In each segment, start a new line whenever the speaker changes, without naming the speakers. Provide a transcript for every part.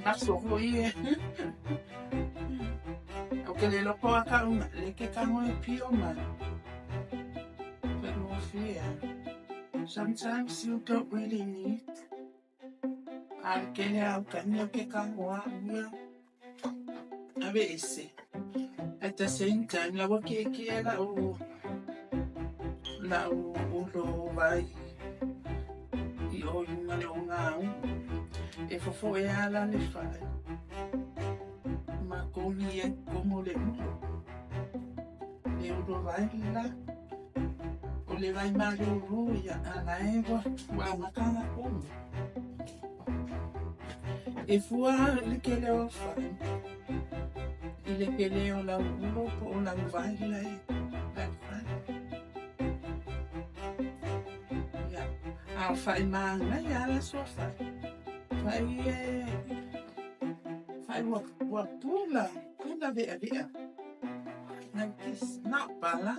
Aso foi e. Ou te le iloa po o a tau le ke tago e pio mai. Faigofie lava. Sometimes you don't really need a le tele lava o taimi o ke tago au ia aveese. At the same time la ua kiekie la'u la'u ulo vai i o i luga le ogaumu e fofo'e lava la le fai ma kogi ai totonu o le ulo. Le ulo vai la o le vai malūlū ia a la e ua ua amata ona kogi. E fua le tele o fai i le tele o lau ulo po o lau vai la e la e fai. Ia, a o fai manaia lava la sua fai. Fai e fai ua ua pula, pula ve'ave'a. Like this, not pala.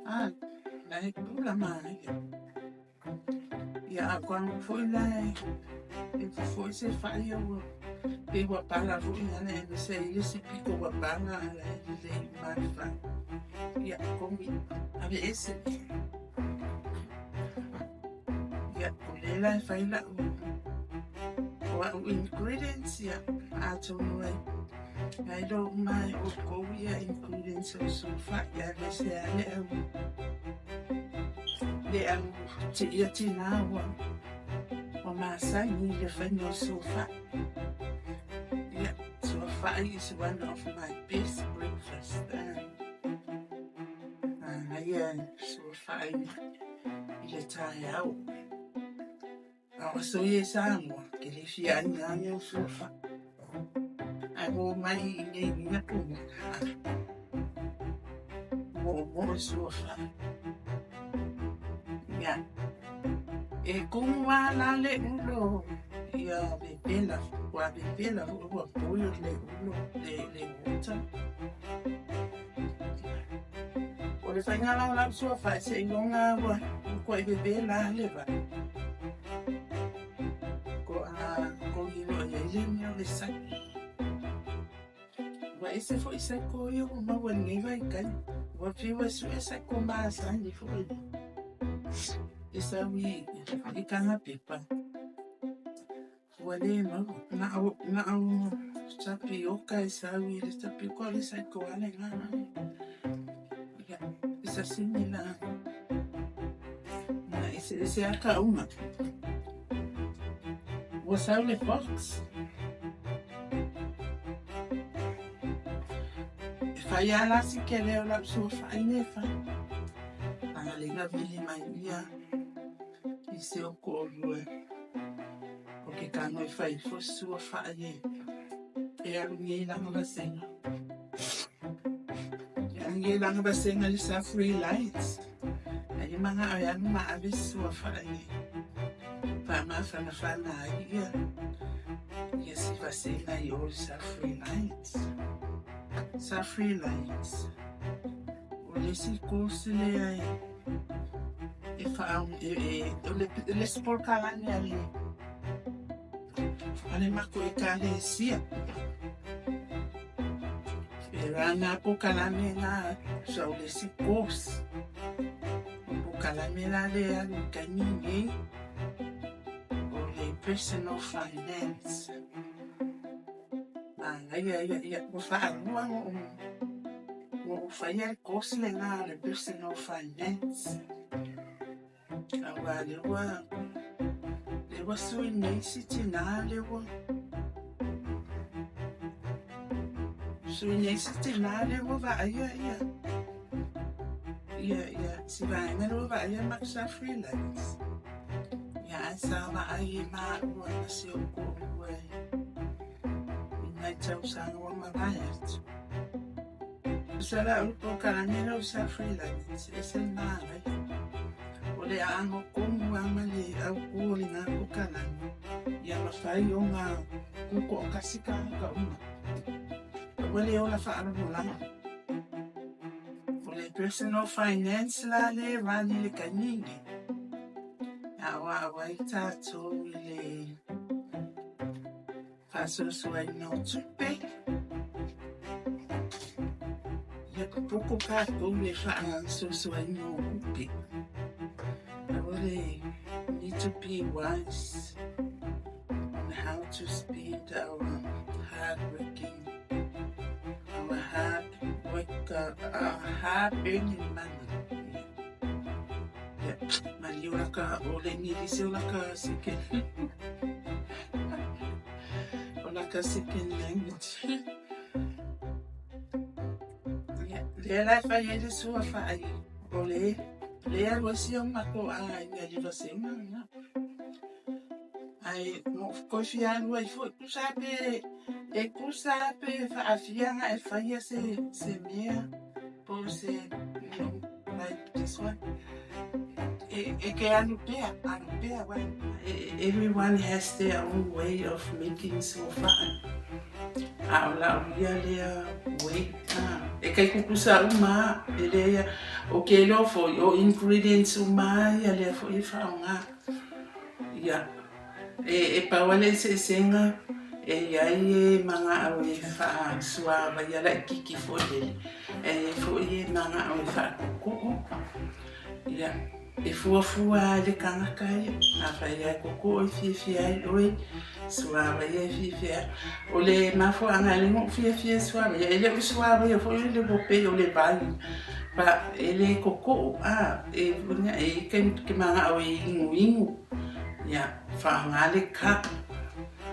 Ah, la e pula manaia. Ia a koa foi la e e fofoe se fai ua pei ua pala foi ana e se i le isi pito ua pala ala e lelei uma le fai. Ia kogi aveese. Ia o lea la e fai la'u o a'u ingredients ia atonu e iloa uma e outou ia ingredients o suafa'i aemaise lava le au le au ia tinā ua ua masani i le faiga o suafa'i. Ia suafa'i is one of my best breakfast. Manaia suafa'i i le taeao. A o aso ia i Samoa, ke le fia aiga ane o suafa'i. Ae ua omai i inei i Niapuma, mo'omo'o suafa'i. Ia, e kumu lava la le ulo ia vevela, ua vevela foi ua boil le ulo, le water. O le faiga la o lau suafa'i seiloga ua matuai vevela lava le vai. To'a kogi loa i ai le mea o le saiko. Ua ese foi saiko ia ua maua i lenei vaitaimi. Ua fiu e sue saiko masani foi e sau i i Kagapepa. Ua le maua. Na o na o tapioka e sau i le tapioka o le saiko lava lena. Ia, e sasini la. Na eseese lava tauga. Ua sau le box. E fai lava la si tele o lau suafa'i lea e fai. Ana le na vili mai ia i se o to'alua o ke tago e fai ifo se suafa'i e e alu nei i lana vasega. E alu nei i lana vasega i le Safari Lights. Ai e mana'o e alu ma ave se suafa'i e fa'amafanafana ai ia ia si vasega i o i le Safari Lights. Safari Lights. O le isi course lea e e faa e e o le le isi polokalame a le a le matou Ekalesia. E rana polokalame na so o le isi course. O polokalame la lea e alu i le taimi lenei o le personal finance. Manaia ia ia ua faalua ona ou ona ou faia le course lena o le personal finance. Aua lea ua lea ua sui nei si tinā lea ua sui nei si tinā lea ua vaaia ia ia ia si vaega lea ua vaaia ma sa freelance. Ia ae sa vaai e maua ma si ou toalua i nai tausaga ua mavae atu. Tusa la o le polokalame lea o sa freelance, e ese le manaia. O le aano tonu lava ma le autu o lena polokalame, ia mafai ona tutoatasi tagata uma. Aua le ola faalagolago. O le personal finance la lea e run i le taimi lenei, a o aao ai tatou i le. Faasoasoaina o tupe. Ia poko kākou le faasoasoaina o tupe. Aua le need to be wise on how to spend our hard working, our hard work, our hard earning money. Yeah. Maliu laka o le English o laka second o laka second language. Yeah. Lea la e fai ai le sua faai o le lea lua sia o matou aiga i vasega na. Ae mo koe fia alu ai foi tusa pe e tusa pe faafiaga e faia se mea po se you know, like this one. E ke alu pea, alu pea wa. Everyone has their own way of making sofa. A o lau ia lea way. E kai kukusa uma e lea o ke iloa foi o ingredients uma ia lea foi e faaaoga. Ia e pau lava le eseesega e iai e magao e faasuavaia laititi foi lele, e iai foi e magao e faakokoo. Ia e fuafua lava i le tagata ia. Afai lava e kokoo e fiafia ai oe, suavaia e fiafia ai. O le mafuaaga e ala ai ona ou fiafia e suavaia, e le o le suavaia foi lele ua pei o le vai, but e le kokoo a, e i ai taimi e te manao e inuinu, ia faaaoga le cup.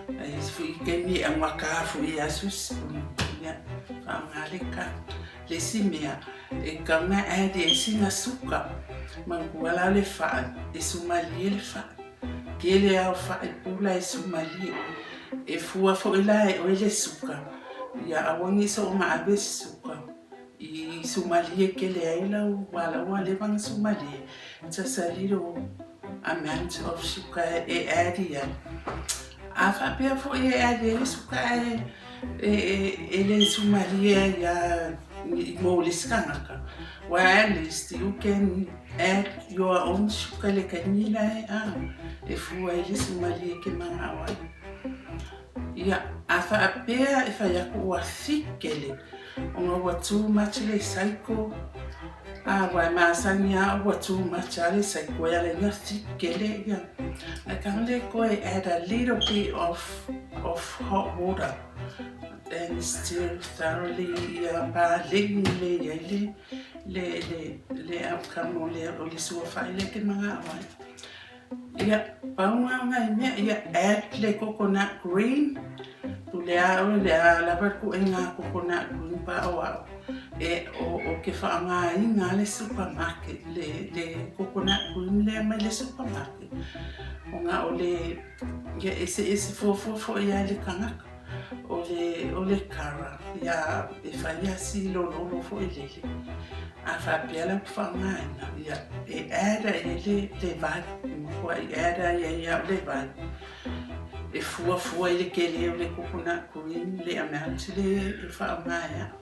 E i ai foi taimi e augata foi e asu spoon, ia faaaoga le cup. Le isi mea, e tatau ona add i ai sina suka, manatua la le fai, e sumalie le fai. Tele lava o fai pula e sumalie. E fua foi la e oe le suka, ia aua ne i soona ave se suka i sumalie tele ai lau aua la ua leva ona sumalie, just a little amount of sugar e add i ai. A faapea foi e add i ai le suka ae e le sumalie ai lava mo le isi tagata, well at least you can add your own sugar i le taimi la e fua ai le sumalie e te manao ai. Ia, a faapea e fai atu ua thick tele, ona ua too much le saiko, a ua e masani lava ua too much lava le saiko e ala ai ona thick tele ia. Ae tago le toe add a little bit of hot water and stir thoroughly ia paleni lelei ai le outcome o le suafa'i lea e te mana'o ai. Ia, pau na o nai mea, ia add le coconut cream, pule a oe le a lava le kuʻaiga coconut cream pa o a'u, e o ke faaaogaina le supermarket, le coconut cream lea mai le supermarket, ona o le, ia eseese fuafua foi lava i le tagata. O le o le kara, ia e fai lava si lololo foi lele, a faapea la ua faaaogaina, ia e add i ai le le vai, e matuai add i ai au le vai, e fuafua i le tele o le coconut cream le amount le e faaaoga e au.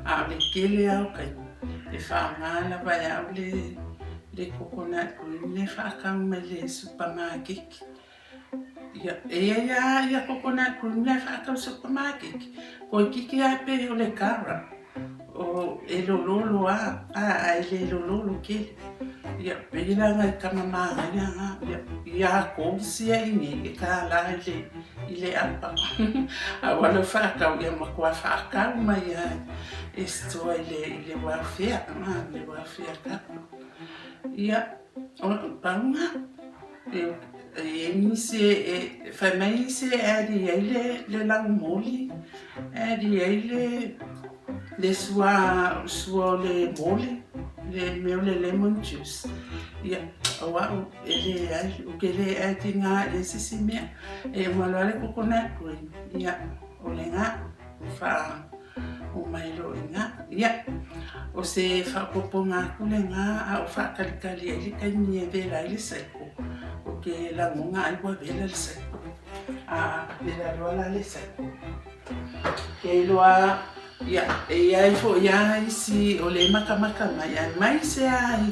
A o le tele lava o taimi, e faaaoga lava e au le le coconut cream lea e faatau mai le supermarket. Ia, e i ai lava ia coconut cream lea e faatau i supermarket, toeitiiti lava e pei o le kara, o e lololo lava, a, ae le lololo tele. Ia, pei la nai tama manaia na, ia, ia Coles ia i inei, e $1 i le, i le apa. A ua lau faatau, ia matua faatau mai lava e store i le, i le welfare, a, le welfare cup. Ia, o pau na. E i ai nisi e fai mai nisi e add i ai le laumoli, add i ai le sua o le moli, le mea o le lemon juice. Ia, o au e leai, ou te le add ina i ai se isi mea. E uma loa le coconut cream, ia, o lena, ua faa uma ai loa i ina. Ia, o se faaopoopoga atu lena a o faatalitali ai le taimi e vela ai le saiko, ou te lagona ai ua vela le saiko. A vela loa la le saiko, ke iloa, ia, e i ai foi lava isi o le matamata mai, aemaise lava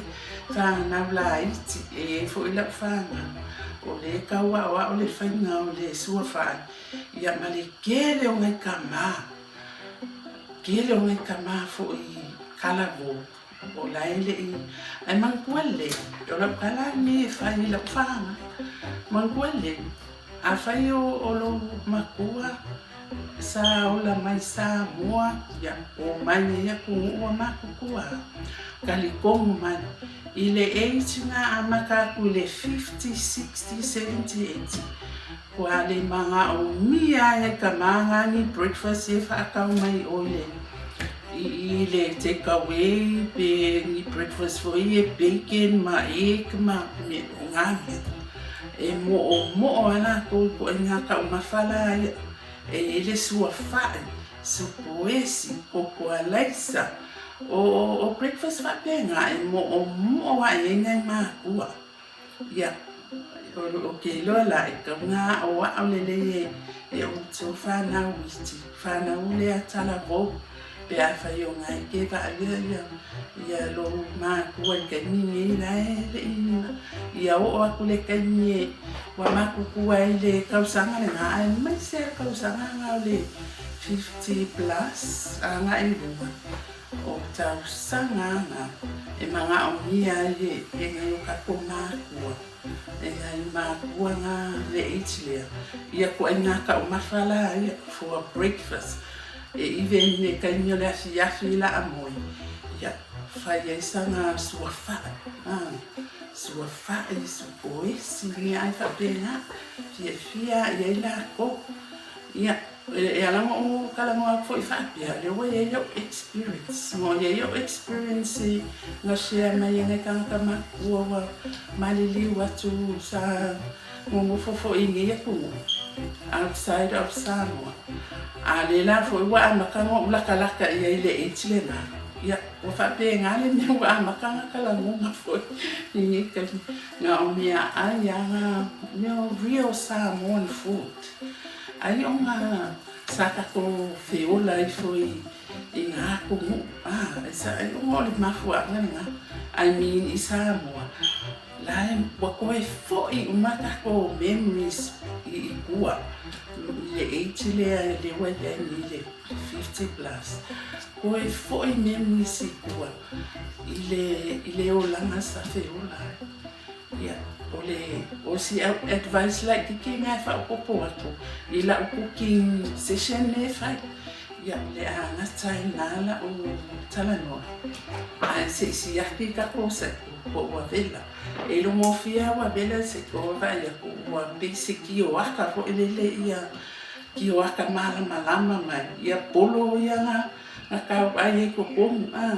Fanau laiti, e i ai foi lau fanau, o lea e tau aoao le faiga o le suafa'i, ia ma le tele o nai tama, tele o nai tama foi talavou, o la e le i, ae manatua lelei, o lau tala lenei e fai i lau fanau, manatua lelei, afai o lou matua sa ola mai Samoa, ia, omai nei atunuu ua matutua, talitonu mai, i le age na amata atu i le 50, 60, 70, 80, ua le manaomia ai e tama na ni breakfast e faatau mai o i le i le take away pe ni breakfast foi e bacon ma egg ma me o ngā mea. E mo'omo'o a latou i koʻoiga taumafa la ia, e i ai le suafa'i, supoesi, koko alaisa, o breakfast faapena e mo'omo'o aʻe ai nai mākua. Ia, ou te iloa la, e tatau ona aʻoaʻo lelei e outou fanau iti, fanau lea talavou, pe afai o na e te vaaia ia, ia lou matua i le taimi nei la e le i, ia oo atu le taimi e ua matutua ai le tausaga lena, aemaise lava le tausaga lena o le 50 plus agai i luga. O tausaga ana e manaomia ai e nai o tatou matua, e nai matua na le age lea, ia ituaiga taumafa la ia for breakfast, e even i le taimi o le afiafi la a moe, ia fai ai sana suafa'i, suafa'i, supoesi, mea ai faapena, fiafia i ai lakou. Ia, e ala ona ou talanoa atu foi faapea, o lea ua i ai lou experience. Ua i ai lou experience na share mai e nai tagata matutua ua maliliu atu sa nonofo foi i nei atunuu, outside of Samoa. A o lea la foi ua amata ona ou latalata i ai i le age lena, ia, ua faapena le mea ua amata ona talanoa foi i nei taimi, na o meaai lava na, real Samoan food. Ai ona sa tatou feola ifo i ngā atunuu, ai ona o le mafuaaga lena, I mean i Samoa, la e ua toe fo'i uma tatou memories i tua i le age lea lea ua i ai nei le 50 plus, toe fo'i memories i tua i le olaga sa feola ai. Ia, o le, o si au advice laitiiti lena e faaopoopo atu i lau cooking session lea e fai. Ia, o le a gata ai i ina lau talanoa, ae se i siaki tatou saiko po ua vela. E iloa gofie lava ua vela se i ua vaai atu ua pei se tioata foi lele ia tioata malamalama mai, ia polo ia na Na tau ai ai totonu, a,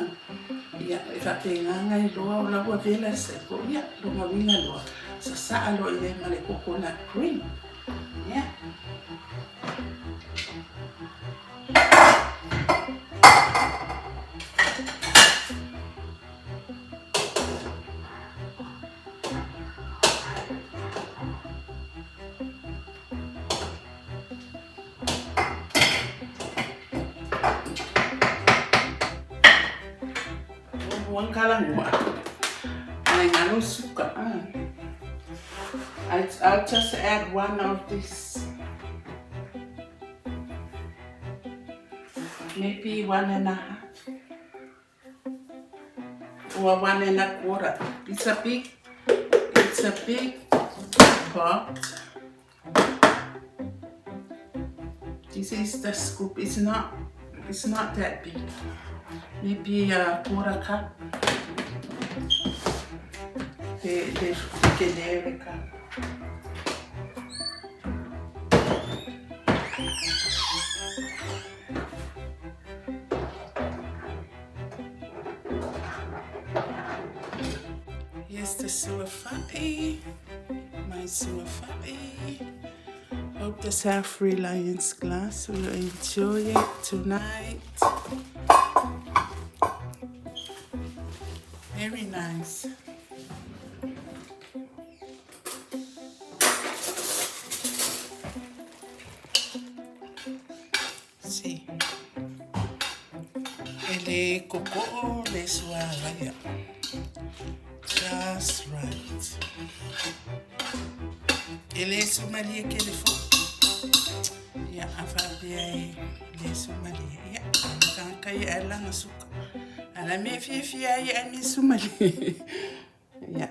ia, e faapena ona iloa o la ua vela le saiko, ia, lona uiga loa, sasaa loa i ai ma le coconut cream. Ia. Muankala ai ngalo suka. I'll just add one of this. Maybe 1.5 or 1.25. It's a big pot. This is the scoop. It's not that big. Maybe a quarter cup. The generic cup. Here's the suafa'i, my suafa'i. Hope the Self-Reliance class will enjoy it tonight. Very nice. See. E le koko'o le suāvaia. Just right. E le sumalie tele fo'i. Ia, a faapea e le sumalie, ia, tagata ia e laga suka. A la mea fiafia ai e ami sumalie. Ia.